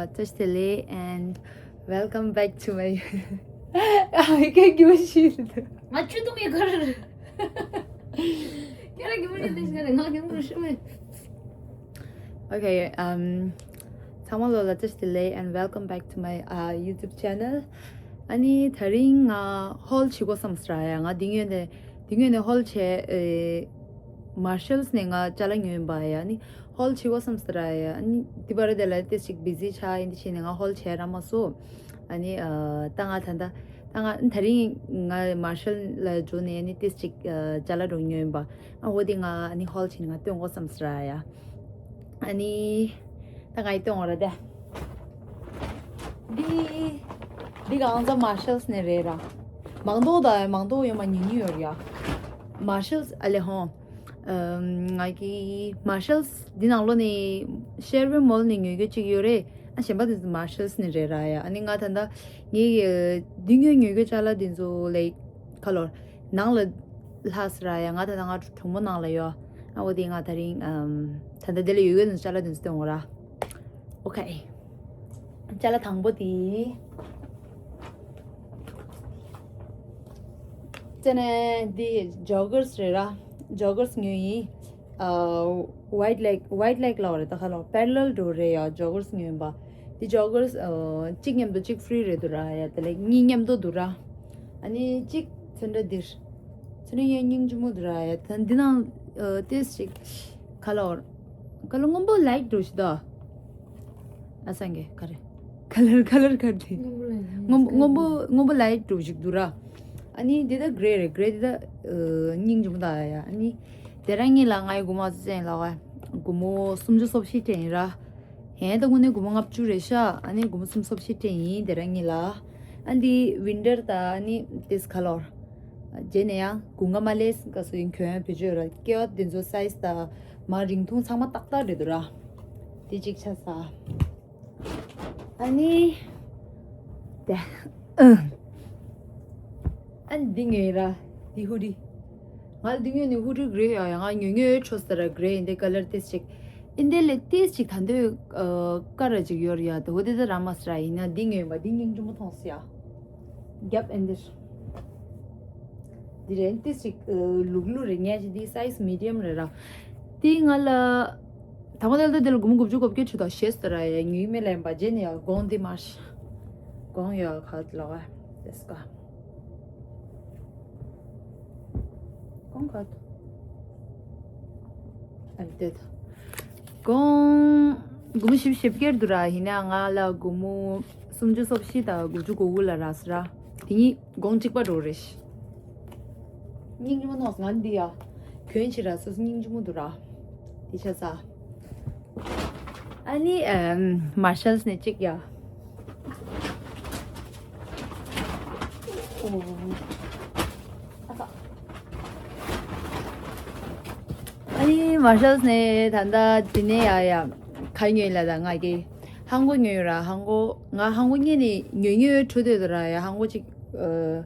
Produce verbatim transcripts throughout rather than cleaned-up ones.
བཀྲ་ཤིས་བདེ་ལེགས། And welcome back to my ཨ་ཀེ་གི་མ་ཤི། ང་ཆུ་དུང་ཡི་གར། ཁྱེད་རང་གི་མི་རིགས་དེ་ཤི་ང་གི་མི་རིགས་ཤི་མེད། Okay, um, ཚང་མ་ལོ་ལ་བཀྲ་ཤིས་བདེ་ལེགས། And welcome back to my uh, YouTube channel. ཨ་ནི་དེ་རིང་ང་ཧོལ་བྱེད་དགོས་བསམ་སོང་ར་ཡ། ང་འདི་ངོས་ནས་འདི་ངོས་ནས་ཧོལ་བྱས། ཨེ། མར་ཤལ་ནས་ང་ཅ་ལག་ཉོས་ཡིན་པ་ཡ། ཨ་ནི་ཧོལ་བྱེད་དགོས་བསམ་སོང་ར་ཡ། ཨ་ནི་འདི་བར་དེ་ལ་ཏོག་ཙམ་བི་ཟི་ཆགས། ཡིན་དེ་བྱས་ནས་ང་ཧོལ་བྱས་ར་མ་སོང་། ཨ་ནི་ཨ། ད་ང་ད་ལྟ་ད་ང་དེ་རིང་ང་མར་ཤལ་ལ་འགྲོ་ནས་ཨ་ནི་ཏོག་ཙམ་ཅ་ལག་འདྲ་ཉོས་ཡིན་པ། ཨ་འོ་དེ་ང་ཨ་ནི་ཧོལ་བྱས་ནས་ང་སྟོན་དགོས་བསམ་སོང་ར་ཡ། ཨ་ནི་ད་ང་ཡི་སྟོན་འོ་ར་དེ། འདི་འདི་གང་ཚ་མར་ཤལ་ནས་རེད་ར། མང་ཏོག་དང་མང་ཏོག་ཡོད་མ་ཉུང་ཉུང་ཡོད་ར་ཡ། མར་ཤལ་ཨ་ལེ་ཧོ། ང་གི་མར་ཤལ་འདི་ནང་ལོགས་ནས་ཤེར་ཝེ་མོལ་ནས་ཉོ་རྒྱུ་གཅིག་ཡོད་རེད། ཨ་གཞན་པ་དེ་ཚོ་མར་ཤལ་ནས་རེད་ར་ཡ། ཨ་ནི་ང་ད་ལྟ་ངའི་འདི་ངོས་ཉོ་རྒྱུ་ཅ་ལག་དེ་ཚོ་ལའིག་ཁ་ལོར་ནང་ལ་ལྷག་སོང་ར་ཡ། ང་ད་ལྟ་ང་གྲོ་མོ་ནང་ལ་ཡོད། ཨ་འོ་དེ་ང་དེ་རིང་ཨམ། ད་ལྟ་དེ་ལ་ཡོད་ཡོད་ནས་ཅ་ལག་དེ་ཚོ་སྟོན་འོ་ར། Okay. ཅ་ལག་དང་པོ་དེ། ཙེ་ནས་འདི་ཇོ་གར་སི་རེད་ར། ཇོ་གར་སི་ཉོས་ཡིན། ཨ། ཝའིཊ་ལེག་ཝའིཊ་ལེག་ལབ་རེད། ད་ཁ་ལོ་པེ་ར་ལེལ་འགྲོ་རེད་ཡ། ཇོ་གར་སི་ཉོས་ཡིན་པ། འདི་ཇོ་གར་སི་ཨ། གཅིག་མཉམ་དུ་གཅིག་ཧྥི་རི་རེད་འདུག་ར་ཡ། དེ་ལས་གཉིས་མཉམ་དུ་འདུག་ར། ཨ་ནི་གཅིག་ཚོན་ཁྲ་འདིར། ཚོན་ཁྲ་ཡང་སྙིང་རྗེ་མོ་འདུག་ར་ཡ། ད་འདི་ནང་ཨ། ཏོག་ཙམ་ཁ་ལོར། ཁ་ལོར་སྔོན་པོ་ལའིཊ་འགྲོ་ཞིག་ད། ཨ་སང་གེ་ག་རེ། ཁ་ལར་ཁ་ལར་ག་རེ། སྔོན་པོ་ལའིཊ། སྔོན་པོ་སྔོན་པོ་སྔོན་པོ་ལའིཊ་འགྲོ་ཞིག་འདུག་ར། ཨ་ནི་འདི་ད་གྷེ་རེ་རེད། གྷེ་འདི་ད་ཨ། སྙིང་རྗེ་མོ་ད་ཡ། ཨ་ནི་དེ་རང་ཉིད་ལ་ང་ཡི་སྒོར་མོ་ཙམ་ལ་བ། སྒོར་མོ་སུམ་ཅུ་སོ་བཞི་སྤྲད་ཡིན་ར། ཧན་ད་དངོས་གནས་སྒོར་མོ་ལྔ་བཅུ་རེད་ཤག་ཨ་ནི་སྒོར་མོ་སུམ་ཅུ་སོ་བཞི་སྤྲད་ཡིན་དེ་རང་ཉིད་ལ། ཨ་འདི་ཝིན་ཊར་ད་ཨ་ནི་ཏོག་ཙམ་ཁ་ལོར། རྗེས་ནས་ཡང་དགུན་ཁ་མ་སླེབས་སྐབས་སུ་ཡིན་གྱོན་བེད་སྤྱོད་ར། སྐྱེ་བ་དེ་ཚོ་སའི་ཛི་ད་མ་རིང་ཐུང་ཚང་མ་ཏག་ཏག་རེད་འདུག་ར། དེ་གཅིག་ཆ་ས། ཨ་ནི། དེ། ཨ་ནི་འདི་ཉོས་ར། འདི་ཧུ་ཌི། ང་འདི་ཉོས་ནི་ཧུ་ཌི་གྷེ་རེ་ཡ་ཡ། ང་ཉོ་ཉོ་ཆོ་ས་ར། གྷེ་རེ་ཡིན་དེ་ཁ་ལར་ཏོག་ཙམ་ཅིག་ཨིན་དེ་ལས་ཏོག་ཙམ་ཅིག་ད་འདོད་ཨ། ཀ་ར་ཅིག་ཡོད་ར་ཡ། དེ་འོ་དེ་ད་ར་མ་སི་ར་ཡིན་ན་འདི་ཉོས་པ་འདི་སྙིང་རྗེ་མོ་མཐོང་སི་ཡ། རྒྱབ་ཨིན་དེ། འདི་རེད། ཏོག་ཙམ་ཅིག་ཨ། ལུག་ལུག་རེད། ངས་ཅིག་འདི་སའི་ཛི་མི་ཌི་ཡམ་རེད་ར། འདི་ང་ལ་ད་མ་དལ་ད་འདི་ལ་སྒོར་མོ་དགུ་བཅུ་གོ་བརྒྱད་ཆུ་དང་ཞེས་ཟེར་ར་ཡ། ཉོས་མེད་ལན་པ་རྗེས་ནས་ཡ། གོང་འདི་མར་ཤལ། གོང་ཡ་ཁ་ལོ་ག་ཏེས་ཀ་གོང་ཁ་ཨ་དེ་ད་གོང་སྒོར་མོ་བཞི་བཅུ་ཞེ་བརྒྱད་འདུག་ར། ཡིན་ན་ང་ལ་སྒོར་མོ་སུམ་ཅུ་སོ་བཞི་དང་དགུ་བཅུ་གོ་དགུ་ལ་རག་སོང་ར། དེ་གཉིས་གོང་གཅིག་པ་འགྲོ་རེད། སྙིང་རྗེ་མོ་མཐོང་སོང་། ང་འདི་ཡ་གྱོན་བྱས་ར་སོ་སོ་སྙིང་རྗེ་མོ་འདུག་ར། དེ་ཆ་ས། ཨ་ནི་ཨམ། མར་ཤལ་ནས་གཅིག་ཡ། ཨོ། ཨ་ནི་མར་ཤལ་ནས་ད་ལྟ་འདི་ནས་ཡ་ཡ། ག་ཉོས་ལ་ད་ང་གི་ཧང་གོ་ཉོས་ཡོད་ར། ཧང་གོ་ང་ཧང་གོ་ཉོས་ནི་ཉོས་ཉོས་འཕྲོ་དོད་དུ་ར་ཡ། ཧང་གོ་ཅིག་ཨ།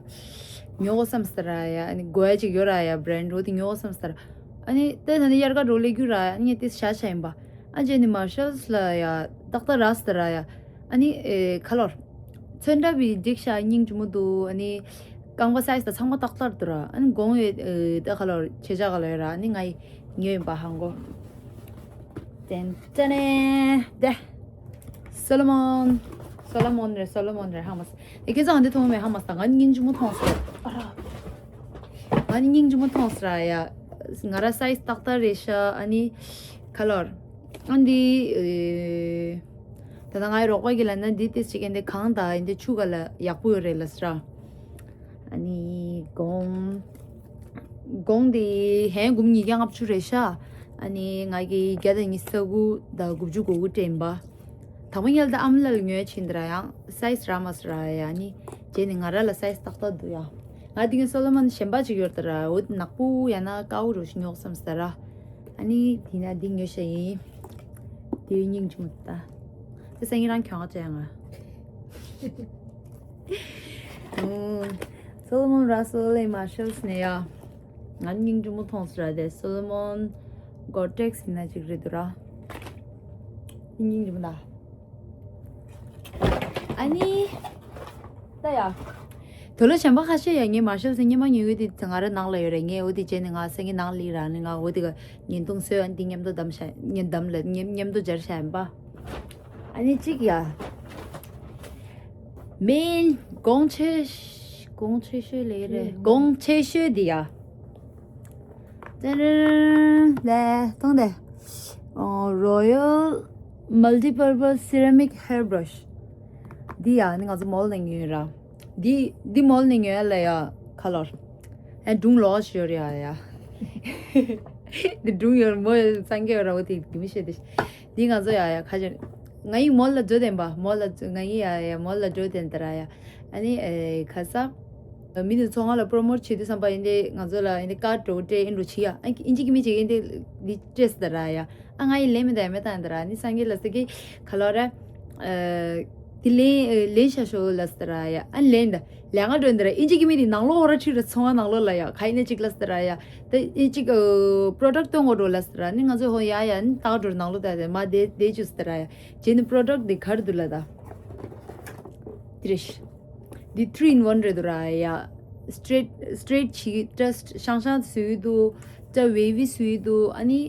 ཉོ་དགོས་བསམ་སྟེ་ར་ཡ། ཨ་ནི་དགོས་ཡ་ཅིག་ཡོད་ར་ཡ། བྷི་རེན་ཌི་འོ་དེ་ཉོ་དགོས་བསམ་སྟེ་ར། ཨ་ནི་དེ་ད་ནི་དབྱར་ཁ་འགྲོ་སླེབས་རྒྱུ་ར་ཡ། ཨ་ནི་དེ་བཞག་བཞག་ཡིན་པ། ཨ་རྗེས་ནི་མར་ཤལ་ལ་ཡ་ཏག་ཏག་རག་སྟེ་ར་ཡ། ཨ་ནི་ཨེ་ཁ་ལོར། ཚོན་ཁྲ་བི་འགྲིག་ཤག་སྙིང་རྗེ་མོ་འདུག་ཨ་ནི་རྐང་པ་སའི་ཛི་དང་ཚང་མ་ཏག་ཏག་འདུག་ར། ཨ་ནི་གོང་ཡོད་ཨེ་ད་ཁ་ལོར་ཆེ་ཆ་ག་ལ་ཡོད་ར། ཨ་ནི་ང་ཡི་ཉོས་ཡིན་པ་ཧང་གོ། ཏན་ཏན་ནས་དེ། སོ་ལོ་མོན། སོ་ལོ་མོན་རེད། སོ་ལོ་མོན་རེད། ཧ་མ་སི། ཨེ་ཁྱེད་ཚོ་ཨ་འདི་མཐོང་མེད། ཧ་མ་སི། ད་ང་སྙིང་རྗེ་མོ་མཐོང་སོང་། ཨ་ར། ང་ནི་སྙིང་རྗེ་མོ་མཐོང་སོང་ར་ཡ། ང་ར་སའི་ཛི་ཏག་ཏག་རེད་ཤག་ཨ་ནི་ཁ་ལོར། ཨ་འདི་ཨེ། ད་ལྟ་ངའི་རོགས་པ་གིས་ལབ་ན་འདི་ཏོག་ཙམ་ཅིག་ཨེ་འདི་གང་ད་ཨེ་འདི་ཆུ་ག་ལ་ཡག་པོ་ཡོད་རེད་ལབ་སོང་ར། ཨ་ནི་གོང་། གོང་དེ་ཧན་སྒོར་མོ་ཉིས་བརྒྱ་ལྔ་བཅུ་རེད་ཤག་ཨ་ནི་ང་གིས་བརྒྱ་དང་ཉི་ཤུ་རྩ་དགུ་དང་དགུ་བཅུ་གོ་དགུ་སྤྲད་ཡིན་པ། དང་པོ་ཉལ་ད་ཨ་མ་ལ་ལ་ཉོས་ཕྱིན་དེ་ར་ཡང་སའི་ཛི་རག་མ་སོང་ར་ཡ། ཨ་ནི་རྗེས་ནས་ང་ར་ལ་སའི་ཛི་ཏག་ཏག་འདུག་ཡ། ང་དེ་གིན་སོ་ལོ་མོན་གཞན་པ་ཅིག་ཡོད་དེ་ར། འོ་དེ་ནག་པོ་ཡང་ན་དཀར་པོ་རུ་ཞིག་ཉོ་དགོས་བསམ་སོང་ར། ཨ་ནི་དེ་ན་འདི་ཉོས་ཤག་ཡིན། དེའི་སྙིང་རྗེ་མོ་ད། དེ་སང་ཉིན་རང་གྱོང་ཅན་ང་། སོ་ལོ་མོན་ར་སོ་ལེ་མར་ཤལ་ནས་ཡ། ང་སྙིང་རྗེ་མོ་མཐོང་སོང་ར། དེ་སོ་ལོ་མོན་གོ་ཊེག་སི་ཡིན་ན་ཅིག་རེད་འདུག་ར། སྙིང་རྗེ་མོ་ད། ཨ་ནི། ད་ཡ། དོ་ལོ་གཞན་པ་ཁ་ཤས་ཡ་ངའི་མར་ཤལ་སེ་སྙེ་མ་ཉོས་ཡོད་དེ་ང་ར་ནང་ལ་ཡོད་རེད། ངས་འོ་དེ་བྱས་ནས་ང་སེང་གེ་ནང་ལི་ར་ནི་ང་འོ་དེ་ག་ཉིན་ཐུང་སོས་ཨ་ནི་དེ་མཉམ་དུ་བསྡམས་ཤ་ཉིན་བསྡམས་ལ་མཉམ་མཉམ་དུ་སྦྱར་ཤ་ཡིན་པ། ཨ་ནི་གཅིག་ཡ། མེན་གོང་ཆེ་ཤ་གོང་ཆེ་ཤོས་ལས་རེད། གོང་ཆེ་ཤོས་དེ་ཡ། ཏན་ཏན་ཏན་ཏན། ཨོ། Royal Multi-Purpose Ceramic Hairbrush། འདི་ཡ་ནི་ང་ཚོ་མོལ་ནས་ཉོས་ར། འདི་འདི་མོལ་ནས་ཉོས་ལ་ཡ་ཁ་ལོར། ཨ་སྒྲུང་ལོག་ཤོར་ཡ་ཡ། འདི་སྒྲུང་ཡོད་མོ་སངས་རྒྱས་ར་བོ་དེ་དེ་མི་ཤེས་དེ། འདི་ང་ཚོ་ཡ་ཡ་ཁ་ཅན། ང་ཡི་མོལ་ལ་འགྲོ་བསྡད་པ་མོལ་ལ་ང་ཡི་ཡ་ཡ་མོལ་ལ་འགྲོ་བསྡད་ད་ར་ཡ། ཨ་ནི་ཨེ་ཁ་ས། མི་དེ་ཚོ་ང་ལ་པྲོ་མོཊ་བྱེད་དུས་བསམ་པ་ཡིན་ཏེ་ང་ཚོ་ལ་ཡིན་ཏེ་ཀར་འགྲོ་སྤྲད་ཨིན་འགྲོ་བྱེད་ཡ། ཨ་ཨིན་ཅི་གི་མི་ཅིག་ཡིན་ཏེ་འདི་སྤྲད་སོང་ད་ར་ཡ། ཨ་ང་ཡི་ལན་མི་ད་ཡ་མེད་ད་ཡིན་ད་ར་ནི་སངས་རྒྱས་ལ་ཟེར་གི་ག་ལོ་ར། དེ་ལན་ལན་ཤ་ཤོ་ལ་ཟེར་ད་ར་ཡ། ཨ་ལན་ད་ལན་ང་འགྲོ་ཡིན་ད་ར་ཨིན་ཅི་གི་མི་དེ་ནང་ལོགས་འོ་ར་ཁྲིད་ར་ཚོང་བ་ནང་ལོགས་ལ་ཡ་ག་ཡིན་ནི་ཅིག་ལ་ཟེར་ད་ར་ཡ། ད་ཨིན་ཅིག་པྲོ་ཌག་སྟོན་དགོས་འགྲོ་ལ་ཟེར་ད་ར་ནི་ང་ཚོ་ཧོ་ཡ་ཡ་ནི་ད་འགྲོ་ནང་ལོགས་ད་ཡ་མ་དེ་དེ་ཅུ་ཟེར་ད་ར་ཡ། རྗེས་ནི་པྲོ་ཌག་དེ་གར་འདུག་ལ་ད། དེ་རེད། འདི་three in one རེད་འདུག་ར་ཡ། སི་ཊེ་རེཊ་སི་ཊེ་རེཊ་བྱེད་ཀྱི་ཊ་ཤང་ཤང་བཟོས་འདུག་ཊ་ཝེ་ཝི་བཟོས་འདུག་ཨ་ནི་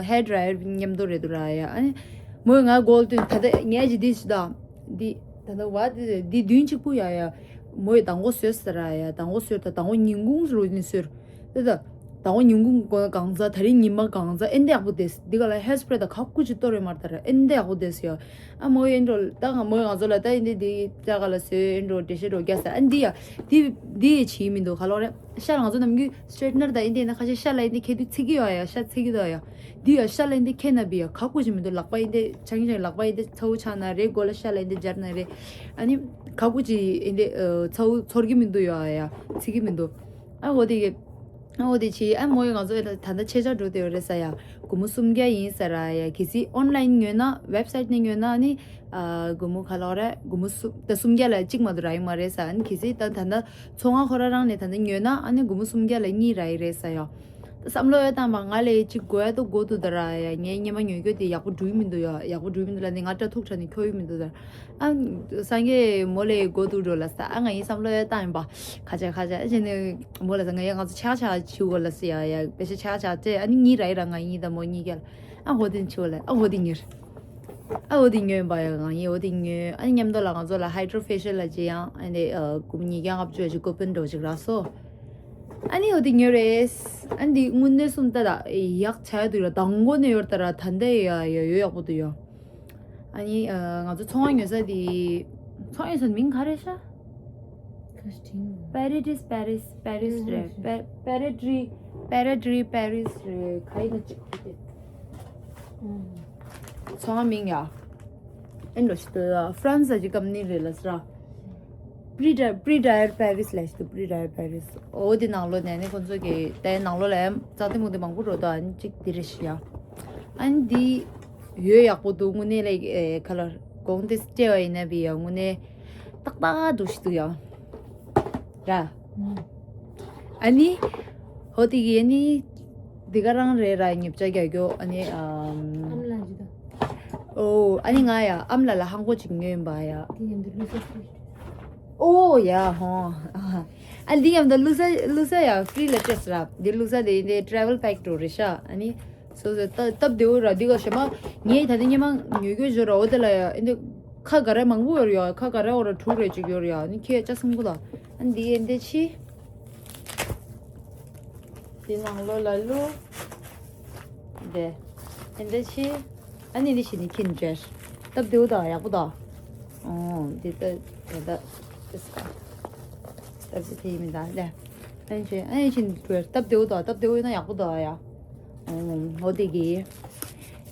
ཧེར་ཌ་ར་ཡར་མཉམ་དུ་རེད་འདུག་ར་ཡ། ཨ་ནི་མོས་ང་གོལ་ཏོན་ད་ལྟ་ངས་ཀྱི་འདི་ཞིག་དང་འདི་ད་ལྟ་བ་འདི་འདི་བདུན་གཅིག་པུ་ཡ་ཡ། མོས་དང་པོ་བཟོས་ཟེར་ར་ཡ། དང་པོ་བཟོས་ད་དང་པོ་ཉིན་གུང་རུ་ནི་བཟོས། ད་ད་དང་པོ་ཉིན་གུང་གང་ཚ་ད་རིང་ཉི་མ་གང་ཚ་ཨེ་འདི་ཡག་པོ་དེས་འདི་ག་ལ་ཧེར་སི་པྲེ་ད་ཁ་ཀུ་ཅི་གཏོར་རེ་མར་ད་ར་ཨེ་འདི་ཡག་པོ་དེས་ཡ། ཨ་མོ་ཨེ་འགྲོ་ད་ང་མོ་ང་ཚོ་ལ་ད་ཨེ་འདི་འདི་ད་ག་ལ་སོས་ཨེ་འགྲོ་འདྲེ་ཤེ་འགྲོ་རྒྱ་ས་ཨ་འདི་ཡ་འདི་འདི་ཡ་ཆི་མི་འདུག་ག་ལོ་རེ་ཤ་ལ་ང་ཚོ་ནམ་རྒྱུན་སི་ཊྲེ་ཊ་ནར་ད་ཨེ་འདི་ན་ཁ་ཤས་ཤ་ལ་ཨེ་འདི་ཁེ་དུ་ཚིག་གི་ཡོ་ཡ་ཤ་ཚིག་གི་དོ་ཡ། འདི་ཡ་ཤ་ལ་ཨེ་འདི་ཁེ་ན་བི་ཡ་ཁ་ཀུ་ཅི་མི་འདུག་ལག་པ་ཨེ་འདི་ཆང་ཆང་ལག་པ་ཨེ་འདི་ཚ་བོ་ཆག་ན་རེ་མགོ་ལ་ཤ་ལ་ཨེ་འདི་སྦྱར་ན་རེ་ཨ་ནི་ཁ་ཀུ་ཅི་ཨེ་འདི་ཚ་བོ་ཚོར་གི་མི་འདུག་ཡོ་ཡ་ཚིག་གི་མི་འདུག་ཨ་འོ་དེ་གི། ཨ་འོ་དེ་ཆི་ཨ་མོ་ཡི་ང་ཚོ་ད་ལྟ་ཆེ་ཆ་འགྲོ་དེ་ཡོད་རེད་ས་ཡ། སྒོར་མོ་སུམ་བརྒྱ་ཡིན་ས་ར་ཡ། གལ་སྲིད་ཨོན་ལ་ཡིན་ཉོས་ན་ཝེབ་སའིཊ་ནས་ཉོས་ན་ནི་ཨ་སྒོར་མོ་ག་ལོ་རེད། སྒོར་མོ་སུམ་ད་སུམ་བརྒྱ་ལ་གཅིག་མ་གཏོགས་རག་ཡོད་མ་རེད་ས། ཨ་ནི་གལ་སྲིད་ད་ད་ལྟ་ཚོང་ཁང་ཁོ་ར་རང་ནས་ད་ལྟ་ཉོས་ན་ཨ་ནི་སྒོར་མོ་སུམ་བརྒྱ་ལ་གཉིས་རག་ཡི་རེད་ས་ཡ། བསམ་བློ་ཡོད་དང་མ་ང་ལས་གཅིག་དགོས་ཡ་ཏོ་དགོས་འདུག་ད་ར་ཡ། ངའི་སྙེ་མ་ཉོས་རྒྱུ་དེ་ཡག་པོ་འགྲོ་གི་མི་འདུག་ཡ། ཡག་པོ་འགྲོ་གི་མི་འདུག་ལ་ནི་ང་སྐྲ་ཐུག་ཁྲ་ནི་འཁྱོག་གི་མི་འདུག་ད། ཨ་སངས་རྒྱས་མོ་ལས་དགོས་འདུག་འགྲོ་ལ་ས། ཨ་ང་ཡིན་བསམ་བློ་ཡོད་དང་ཡིན་པ། ཁ་ཆ་ཁ་ཆ་ཨ་ཅེ་ནི་མོ་ལ་ས་ང་ཡ་ང་ཚོ་ཆག་ཆག་བྱིའུ་གོ་ལ་ས་ཡ་ཡ་པེ་ཤ་ཆག་ཆག་ཅེ་ཨ་ནི་གཉིས་ར་ཡི་ར་ང་ཡིན་ད་མོ་གཉིས་ཀ་ལ་ཨ་འོ་དེ་ཆིའུ་ལ་ཨ་འོ་དེ་ཉེར། ཨ་འོ་དེ་ཉོས་ཡིན་པ་ཡ། ང་ཡིན་འོ་དེ་ཉོས། ཨ་ནི་མཉམ་དུ་ལ་ང་ཚོ་ལ་ཧའི་ཌྲོ་ཕེ་ཤལ་ལ་ཅེ་ཡང་ཨ་ནི་ཨ་སྒོར་མོ་ཉིས་བརྒྱ་ལྔ་བཅུ་ཅིག་ཀོ་པན་འགྲོ་ཅིག་རག་སོ། ཨ་ནི་འོ་དེ་ཉོས་རེད། ཨ་ནི་དེ་དངོས་གནས་སུམ་ད་ད་ཡག་ཆ་ཡ་འདུག་ཡ། དང་པོ་ནས་ཡོད་ད་ར་ད་ལྟ་ཡ་ཡ་ཡོད་ཡག་པོ་འདུག་ཡ། ཨ་ནི་ཨ་ང་ཚོ་ཚོང་བ་ཉོ་ས་དེ་ཚོང་བ་ཉོ་ས་མིང་ག་རེ་ཤག Paradise Paris Paris རེད། Paradise Paradise Paris རེད། ག་ཡིན་ན་ཅིག་ཁུ་དེ། ཚོང་བ་མིང་ཡ། ཨེ་འགྲོ་ཞིག་ཏུ་ཧྥ་རན་སི་ཀྱི་ཀམ་ནི་རེད་ལ་སི་ར། Pré-Daire Paris ལ་ཞིག་ཏུ་Pré-Daire Paris འོ་དེ་ནང་ལོ་ནས་ནི་ཁོ་ཚོ་གི་དེ་ནང་ལོ་ལ་ཡང་རྩ་དེ་མུ་དེ་མང་པོ་འགྲོ་དོ་ཨ་ནི་གཅིག་དེ་རེད་ཤི་ཡ། ཨ་ནི་འདི་ཡོད་ཡག་པོ་འདུག་དངོས་གནས་ལ་ཨེ་ཁ་ལར་གོང་དེ་སྤྲད་བ་ཡིན་ན་བི་ཡ་དངོས་གནས་ཏག་ཏག་འདུག་ཤི་འདུག་ཡ། ར། ཨ་ནི་ཧོ་དེ་གི་ཨ་ནི་འདི་ག་རང་རེད་ར་ཉིབ་ཅ་རྒྱག་རྒྱོ་ཨ་ནི་ཨམ། ཨམ་ལ་ཇི་ད། ཨོ་ཨ་ནི་ང་ཡ་ཨམ་ལ་ལ་ཧང་གོ་ཅིག་ཉོས་ཡིན་པ་ཡ། དེ་ཉམས་དུ་ལུས་ས་ཕུལ། ཨོ་ཡ་ཧོ། ཨ་འདི་ཉམས་དུ་ལུས་ས་ལུས་ས་ཡ་ཕི་རི་ལ་སྤྲད་ས་ར། འདི་ལུས་ས་དེ་འདི་ཊ་རེ་ཝལ་པེག་འགྲོ་རེད་ཤག་ཨ་ནི། སོ་སོ་སྟབས་སྟབས་བདེ་བོ་ར་འདི་ག་ཞེ་མ། ངས་ད་ལྟ་སྙེ་མ་ཉོ་རྒྱུ་བཞོ་ར་འོ་དེ་ལ་ཡ་ཨེ་འདི་ཁ་ག་རེ་མང་པོ་ཡོད་ར་ཡ། ཁ་ག་རེ་འོ་ར་དྲུག་རེ་ཅིག་ཡོད་ར་ཡ། ཨ་ནི་ཁྱེད་ཅག་སུམ་གུ་ལ་ཨ་འདི་ཨེ་འདི་ཕྱི་འདི་ནང་ལོ་ལ་ལུ་འདི་ཨེ་འདི་ཕྱི་ཨ་ནི་འདི་ཕྱི་ནི་ཁྱིན་ཅེར་སྟབས་བདེ་བོ་དང་ཡག་པོ་དང་། ཨོ་འདི་ལྟ་ད་ལྟ་ཨེ་སི་ཀ་སྟབས་བདེ་ཡིན་མི་འདུག་ལ། ཨན་ཅེ་ཨན་ཅེ་འགྲོ་སྟབས་བདེ་བོ་དང་སྟབས་བདེ་བོ་ཡིན་ན་ཡག་པོ་འདུག་ཡ། ཨོ་འོ་དེ་གི།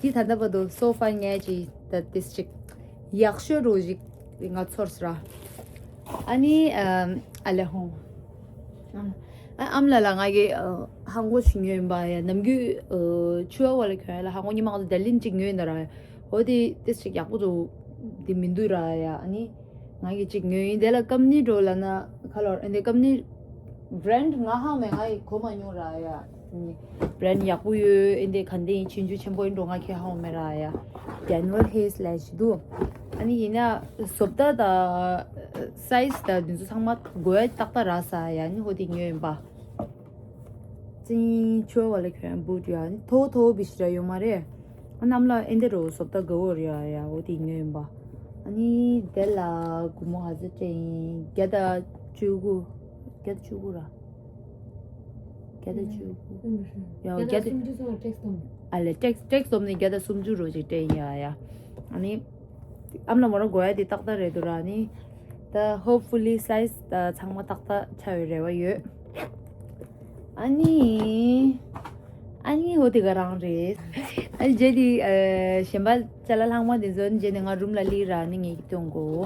དེ་ད་ལྟ་བར་དུ་སོ་ཧྥར་ངས་ཅི་ད་ཏིས་ཅིག་ཡག་ཤོས་རོ་ཞིག་ང་ཚོར་སྲ། ཨ་ནི་ཨ་ལེ་ཧོང་། ཨ་ཨམ་ལ་ལ་ང་གི་ཧང་གོ་ཞིག་ཉོས་ཡིན་པ་ཡ། ནམ་རྒྱུན་ཆུ་བ་བ་ལ་གྱོན་ཡ་ལ་ཧང་གོ་ཉི་མ་ང་ཚོ་ལྡ་ལིན་ཅིག་ཉོས་ཡིན་ད་ར། འོ་དེ་ཏིས་ཅིག་ཡག་པོ་འདུག་དེ་མི་འདུག་ར་ཡ། ཨ་ནི། ང་གི་གཅིག་ཉོས་ཡིན། དེ་ལ་ཀམ་ནི་འགྲོ་ལ་ན་ཁ་ལོར་ཨེ་འདི་ཀམ་ནི་བྷ་རན་ཌི་ང་ཧང་མེད། ང་ཡི་གོ་མ་མྱོང་ར་ཡ། བྷ་རན་ཌི་ཡག་པོ་ཡོད། ཨེ་འདི་ག་འདི་ཡིན་ཆུང་ཆུང་ཆེན་པོ་ཡིན་འགྲོ་ང་ཁྱེད་ཧང་མེད་ར་ཡ། ཌེ་ནི་ཝལ་ཧེ་སི་ལས་ཞིག་འདུག་ཨ་ནི་ཡིན་ན་བཟོ་ལྟ་དང་སའི་ཛི་དང་འདི་ཚོ་ཚང་མ་དགོས་ཡ་ཏག་ཏག་རག་ས་ཡ། ཨ་ནི་ཧོ་དེ་ཉོས་ཡིན་པ། ཙིང་ཆོས་བ་ལ་གྱོན་བུ་ཏུ་ཡ། ཨ་ནི་མཐོ་བོ་མཐོ་བོ་བི་ཤི་ར་ཡོད་མ་རེད། ཨ་གནམ་ལ་ཨེ་འདི་རོ་བཟོ་ལྟ་དགའ་བོ་རེད་ཡ། ཡ་ཧོ་དེ་ཉོས་ཡིན་པ། ཨ་ནི་དེ་ལ་སྒོར་མོ་ག་ཚོད་སྤྲད་ཡིན། བརྒྱ་དང་བཅུ་དགུ། བརྒྱ་དང་བཅུ་དགུ་ར། བརྒྱ་དང་བཅུ་དགུ། ཡ་བརྒྱ་དང་སུམ་ཅུ་སོང་བ་ཊེག་སི་སྟོང་། ཨ་ལེ་ཊེག་སི་ཊེག་སི་སྟོང་ནས་བརྒྱ་དང་སུམ་ཅུ་རོ་ཅིག་སྤྲད་ཡ་ཡ། ཨ་ནི་ཨམ་ལ་མོ་ར་དགོས་ཡ་དེ་ཏག་ཏག་རེད་འདུག་ར། ཨ་ནི་ད་ཧོབ་ཕུ་ལི་སའི་ཛི་ད་ཚང་མ་ཏག་ཏག་ཆགས་ཡོད་རེ་བ་ཡོད། ཨ་ནི་ཨ་ནི་ཧོ་དེ་ག་རང་རེད། ཨ་ནི་རྗེས་དེ་ཨ་གཞན་པ་ཅ་ལག་ལྷག་མ་དེ་ཚོ་རྗེས་ནས་ང་རུམ་ལ་སླེབས་ར། ཨ་ནི་ངས་ཀྱིས་སྟོན་གོ།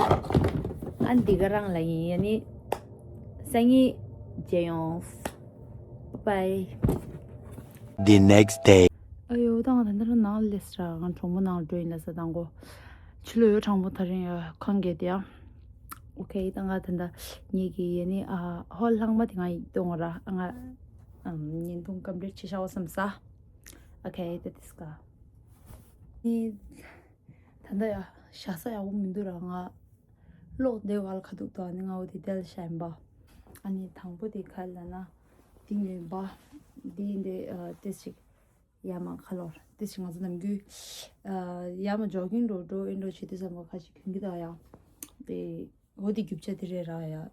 ཨ་ནི་དེ་ག་རང་ལ་ཡིན། ཨ་ནི། སང་ཉིན་མཇལ་ཡོང་། Bye bye. The next day. ཨ་ཡོ། ད་ང་ད་ལྟ་ནང་ལ་སླེབས་ར། ང་གྲོགས་མོ་ནང་ལ་འགྲོ་ཡིན་ལ་ས་དང་གོ། ཕྱི་ལོགས་ཡོད་གྲང་མོ་ཐག་རིང་ཡོད་ཁང་གས་དེ་ཡང་། ཨོ་ཁེ། ད་ང་ད་ལྟ་ངེད་ཀྱི་ཡེ་ནི་ཨ་ཧོལ་ལྷག་མ་དེ་ང་ཡིག་གཏོང་ར། ང་ཨམ་བརྙན་ཐུང་ཀམ་པི་ལིཊ་བྱེད་བྱའོ་བསམ་ས། ཨོ་ཁེ། ད་དིས་ཀ་ནི། ད་ལྟ་ཡ་བཞག་ས་ཡག་པོ་མི་འདུག་ར། ང་གློག་འདི་བར་ཁ་ཐུག་ཏུ་ཨ་ནི་ང་འོ་དེ་དལ་ཤ་ཡིན་པ། ཨ་ནི་དང་པོ་དེ་ག་ལ་ན་དེ་ཉོས་པ། དེ་འདི་ཨ་ཏེ་ཞིག་ཡ་མ་ཁ་ལོར་ཏེ་ཞིག་ང་ཚོ་ནམ་རྒྱུན་ཨ་ཡ་མ་ཇོ་གིང་འགྲོ་འགྲོ་ཨིན་འགྲོ་བྱེད་དུས་ཙམ་པ་ཁ་ཞིག་གྱོན་གྱི་འདུག་ཡ། དེ་འོ་དེ་རྒྱུ་ཆ་དེ་རེད་ར་ཡ།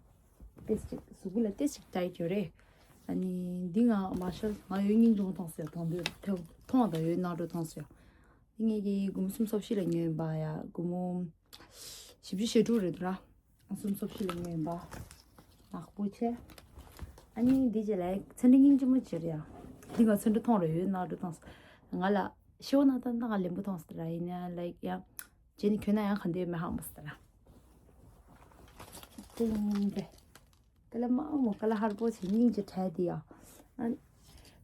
ཏེ་ཞིག་གཟུགས་པོ་ལ་ཏེ་ཞིག་ཊའིཊ་ཡོད་རེད། ཨ་ནི་འདི་ང་མར་ཤལ་ང་ཡོད་སྙིང་རྗེ་མོ་མཐོང་སོང་ཡ། དང་དུས་མཐོང་དང་ཡོད་ནག་འགྲོ་མཐོང་སོང་ཡ། འདི་ངེད་ཀྱིས་སྒོར་མོ་སུམ་ཅུ་སོ་བཞི་ལ་ཉོས་ཡིན་པ་ཡ། སྒོར་མོ་བཞི་བཅུ་ཞེ་དྲུག་རེད་འདུག་ར། སུམ་ཅུ་སོ་བཞི་ལ་ཉོས་ཡིན་པ། ནག་པོ་ཆེ། ཨ་ནི་འདི་རྗེས་ལ་ཚོན་ཁྲ་སྙིང་རྗེ་མོ་ཅིག་རེད་ཡ། འདི་ང་ཚོན་ཁྲ་མཐོང་ར་ཡོད་ནག་འགྲོ་མཐོང་སོང་། ང་ལ་ཤི་བོ་ན་ད་ད་ང་ལེན་པོ་མཐོང་སོང་ར། ཡིན་ན་ལའིཀ་ཡ། རྗེས་ནས་གྱོན་ན་ཡང་ག་འདོད་མེད་ཧ་མ་སོང་ར། ཏིང་རེད། ཀ་ལ་མ་མོ་ཀ་ལ་ཧར་པོ་ཆེ་སྙིང་རྗེ་དྲ་དེ་ཡ། ཨ།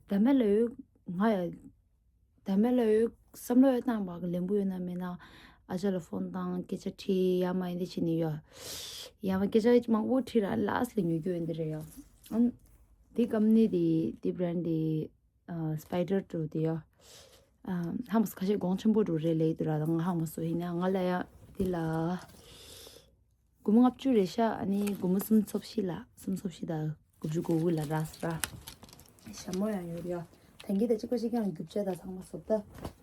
ད་མེ་ལ་ཡོད་ང་ཡ། ད་མེ་ལ་ཡོད་བསམ་བློ་ཡོད་བཏང་བ་གི་ལེན་པོ་ཡོད་ན་མེད་ན། ཨ་ཅག་ལ་ཕོན་བཏང་སྐད་ཆ་དྲིས་ཡ་མ་ཡིན་དེ་བྱེད་ནི་ཡོད། ཡ་མ་སྐད་ཆ་མང་པོ་དྲིས་ར་ལ་སི་ལ་ཉོ་རྒྱུ་ཡོད་འདི་རེད་ཡ། ཨ། འདི་ཀམ་ནི་དེ་འདི་བྷི་རན་ཌི་དེ། ཨ། སི་པའི་ཌར་འགྲོ་དེ་ཡ། ཨ། ཧ་མ་སོ་ཁ་ཤས་གོང་ཆེན་པོ་འགྲོ་རེད་ལེ་དུ་ར་ང་ཧ་མ་སོ་ཡིན་ན་ང་ལ་ཡ་དེ་ལ། སྒོར་མོ་ལྔ་བཅུ་རེད་ཤག་ཨ་ནི་སྒོར་མོ་སུམ་ཅུ་སོ་བཞི་ལ་སུམ་ཅུ་སོ་བཞི་དང་དགུ་བཅུ་གོ་དགུ་ལ་རག་སོང་ར། ཞྭ་མོ་ཡང་ཡོད་རེད་ཡ། ད་གིན་དེ་གཅིག་པ་གཅིག་རྐྱང་རྒྱུ་ཆ་དང་ཚང་མ་བཟོ་ལྟ་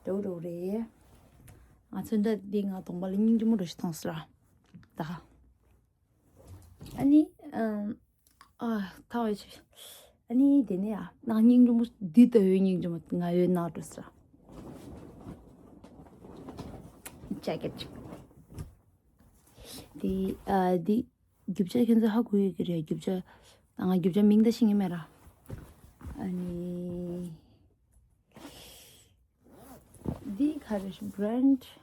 འདྲ་བོ་འདྲ་བོ་རེད། ང་ཚོ་འདྲ་འདི་ང་གདོང་པ་ལ་སྙིང་རྗེ་མོ་འདྲ་ཞིག་མཐོང་སོང་ར། ད། ཨ་ནི། ཨམ། ཨ། ཐང་བའི་ཆུ། ཨ་ནི་དེ་ནས་ཡ་ནག་སྙིང་རྗེ་མོ་འདི་ལྟ་བུའི་སྙིང་རྗེ་མོ་ང་ཡོད་ནག་འགྲོ་སོང་ར། ཇེ་ཀེ་ཊི་ཅིག་དེ། ཨ། དེ་རྒྱུ་ཆ་ཁྱེད་ཚོ་ཧ་གོ་ཡོད་ཀྱི་རེད། རྒྱུ་ཆ་ང་རྒྱུ་ཆ་མིང་ད་ཤེས་ཀྱི་མེད་ར། ཨ་ནི་འདི་ག་རེ་བྷི་རན་ཌི།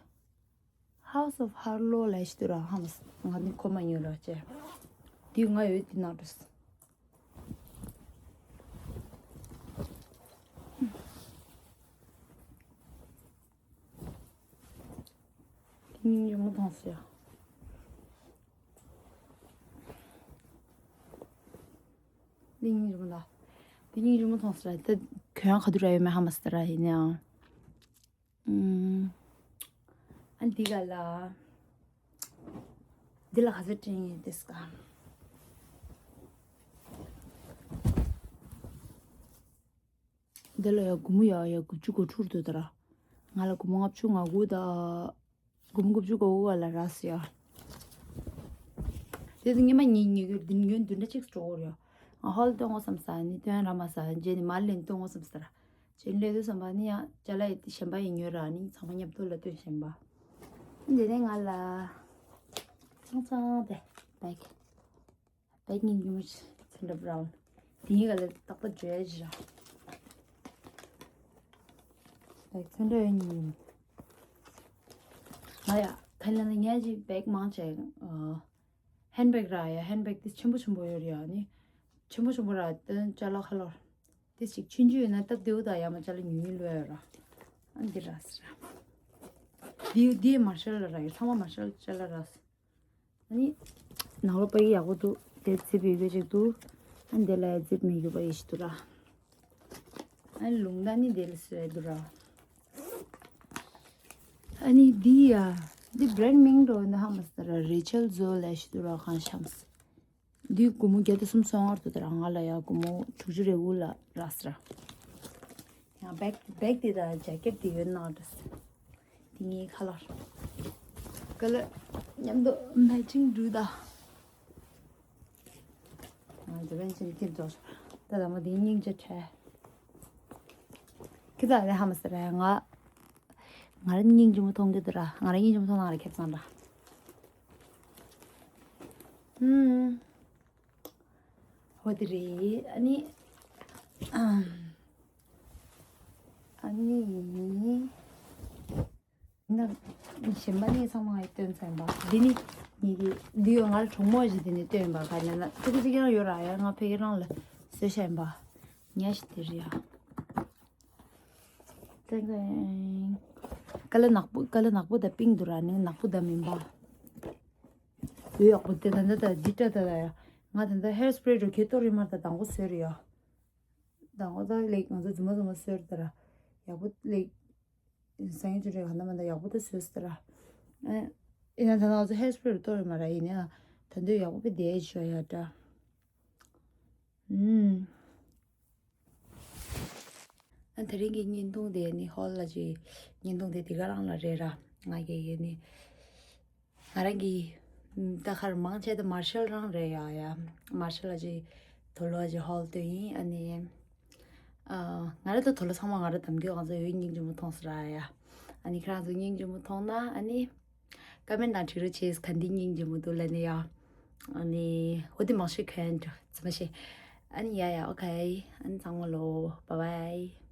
House of Harlow ལ་ཞིག་འདུག་ར། ཧམ་ང་ནི་ཁོ་མ་ཉོས་ར་ཅེ། འདི་ང་ཡོད་འདི་ནང་འགྲོ་སོང་། སྙིང་རྗེ་མོ་མཐོང་སོང་ཡ། སྙིང་རྗེ་མོ་ལ། སྙིང་རྗེ་མོ་མཐོང་སོང་ར། ད་གྱོན་ཡག་ག་དུས་རག་ཡོད་མེད་ཧ་མ་སོང་ར་ཡིན་ཡང་། ཨམ། ཨ་འདི་ག་ལ། འདི་ལ་ག་ཚོད་སྤྲད་ཡིན་དེ་སྐ། འདི་ལ་ཡ་སྒོར་མོ་ཡ་ཡ་དགུ་བཅུ་གོ་དྲུག་འདུག་ད་ར། ང་ལ་སྒོར་མོ་ལྔ་བཅུ་ང་དགུ་དང་། སྒོར་མོ་དགུ་བཅུ་གོ་དགུ་བ་ལ་རག་སོང་ཡ། དེ་ཚོ་ངས་མ་ཉིན་ཉིན་གྱི་འདི་ཉོན་བདུན་ཕྲག་གཅིག་འགྲོ་གི་རེད། ང་ཧོལ་སྟོན་དགོས་བསམ་ས་ནི་སྟོན་ར་མ་ས་རྗེས་ནི་མར་ལེན་སྟོན་དགོས་བསམ་ས་ར། ཅེན་ལེ་དུ་བསམ་པ་ནི་ཡང་ཅ་ལག་ཡི་གཞན་པ་ཡི་ཉོས་ར་ནི་ཚང་མ་མཉམ་དུ་ལ་སྟོན་བཞིན་པ། འདི་ནས་ང་ལ་ཚང་ཚང་དེ་བེག་བེག་ཉིན་ཉུང་ཚན་འདྲ་བ་རང་དེ་གཉིས་ཀ་ལ་ཏག་ཏག་བརྗོད་ཡ་ཞིག་ར། བེག་ཚན་འདྲ་ཡ་ཉིན་ང་ཡ་ཁ་ལ་ནི་ངས་ཅིག་བེག་མང་ཆེ་ཧན་བེག་ར་ཡ་ཧན་བེག་དེ་ཆེན་པོ་ཆེན་པོ་ཡོད་རེད་ཡ་ནི་ཆེན་པོ་ཆེན་པོ་ར་དེ་ཅ་ལག་ཁ་ལོར། དེ་ཞིག་ཆུང་ཆུང་ཡོད་ན་སྟབས་བདེ་བོ་དང་ཡང་མ་ཅ་ལག་ཉུང་ཉུང་ལོས་ཡོད་ར། ཨ་འདི་ར་སི་ར། འདི་འདི་མར་ཤལ་ལ་ར་ཡོད་ཚང་མ་མར་ཤལ་ཅ་ལག་ར་སི། ཨ་ནི་ནང་ལོགས་པ་ཡི་ཡག་པོ་འདུག་དེ་རྩིབ་ཡོད་པའི་ཅིག་འདུག་ཨ་འདི་ལ་ཡ་རྩིབ་མེད་རྒྱུ་པ་ཡི་ཞིག་འདུག་ར། ཨ་ནི་ལུང་ད་ནི་འདི་ལ་སི་ར་འདུག་ར། ཨ་ནི་འདི་ཡ་ འདི་བྷ་རེན་མིང་འགྲོ་འདི་ཧ་མ་སི་ར་རེ་ཆལ་ཛོ་ལེ་ཤི་དུ་ར་གང་ཤམས། འདི་སྒོར་མོ་བརྒྱ་དང་སུམ་ཅུ་སོ་ལྔ་དུ་དུ་ར། ང་ལ་ཡ་སྒོར་མོ་དྲུག་ཅུ་རེ་དགུ་ལ་རག་སི་ར། ཡང་བེག་བེག་འདི་དང་ཇེ་ཀེཊ་འདི་ཡོད་ན་འགྲོ་སི། འདི་ངའི་ཁ་ལར། ཀ་ལ་མཉམ་དུ་མེ་ཅིང་འགྲུ་ད། ང་ཇ་པན་ཕྱིན་ཁྱེར་འགྲོ་ཤོག་ད་ད་མ་འདི་སྙིང་རྗེ་ཁྲལ། ཁྱེད་ད་རེ་ཧ་མ་སི་ར་ང་། ང་རང་སྙིང་རྗེ་མོ་མཐོང་གི་འདུག་ར། ང་རང་སྙིང་རྗེ་མོ་མཐོང་ན་ང་རང་ཁེབས་ཙང་ར། ཧུམ། འོ་དེ་རེད། ཨ་ནི། ཨམ། ཨ་ནི། ན། གཞན་པ་ནི་ཚང་མ་ངས་སྟོན་ཚར་ཡིན་པ། འདི་ནི། ངེད་ཀྱི་འདི་ཡོད་ང་ལ་གྲོགས་མོ་ཞིག་འདི་ནི་སྟོན་པ་ག་ནས་ན་ཐུག་གི་ཅིག་ཡང་ཡོད་ར། ཡ་ང་ཕ་གི་རང་ལ་བཟོས་བཞག་ཡིན་པ། ཉ་ཞིག་དེ་རེད་ཡ། ཏེང་ཏེང་། ཀ་ལ་ནག་པོ་ཀ་ལ་ནག་པོ་དང་པིང་འདུག་ར། ནི་ནག་པོ་དང་མིན་པ། ལུས་ཡག་པོ་དེ་ད་ལྟ་ད་འདི་ཏྲ་ད་ད་ཡ། ང་ད་ལྟ་ཧེར་སི་པི་རེ་འགྲོ་ཁྱེད་ཏོ་རི་མར་ད་དང་པོ་བཟོས་རེད་ཡ། དང་པོ་ད་ལེགས་ང་ཚོ་རྫུན་མ་རྫུན་མ་བཟོས་རེད་ད་ར། ཡག་པོ་ལེགས། སང་ཉིན་ཅི་རེད་ག་ན་མ་ད་ཡག་པོ་ད་བཟོས་ད་ར། ཨེ། ཡིན་ན་ད་ང་ཚོ་ཧེར་སི་པི་རེ་ཏོ་རི་མ་ར་ཡིན་ན་ད་འདོད་ཡག་པོ་བི་དེ་ཞོ་ཡ་ད། ཨུམ། ཨ་དེ་རིང་གི་བརྙན་ཐུང་དེ་ནི་ཧོལ་ལ་ཅི་བརྙན་ཐུང་དེ་དེ་ག་རང་ལ་རེད་ར། ང་གི་ཡེ་ནི་ང་རང་གི་ད་ཁར་མང་ཆེ་ད་མར་ཤལ་རང་རེད་ཡ་ཡ། མར་ཤལ་ལ་ཅི་དོ་ལོ་ཅི་ཧོལ་དེ་ཡིན། ཨ་ནི་ཨ་ང་རང་ད་དོ་ལོ་ཚང་མ་ང་རང་དམ་རྒྱུ་ང་ཚོ་ཡོད་སྙིང་རྗེ་མོ་མཐོང་ས་ར་ཡ། ཨ་ནི་ཁྱེད་རང་ཚོ་སྙིང་རྗེ་མོ་མཐོང་ན་ཨ་ནི། ཀ་མེན་ནང་བྲིས་རོགས་བྱེད། ག་འདི་སྙིང་རྗེ་མོ་འདུག་ལབ་ནས་ཡ། ཨ་ནི་འོ་དེ་མང་ཤོས་གན་འགྲོ་ཙི་མ་ཤེས། ཨ་ནི་ཡ་ཡ་ཨོ་ཁེ། ཨ་ནི་ཚང་མ་ལོ་བའི་བའི།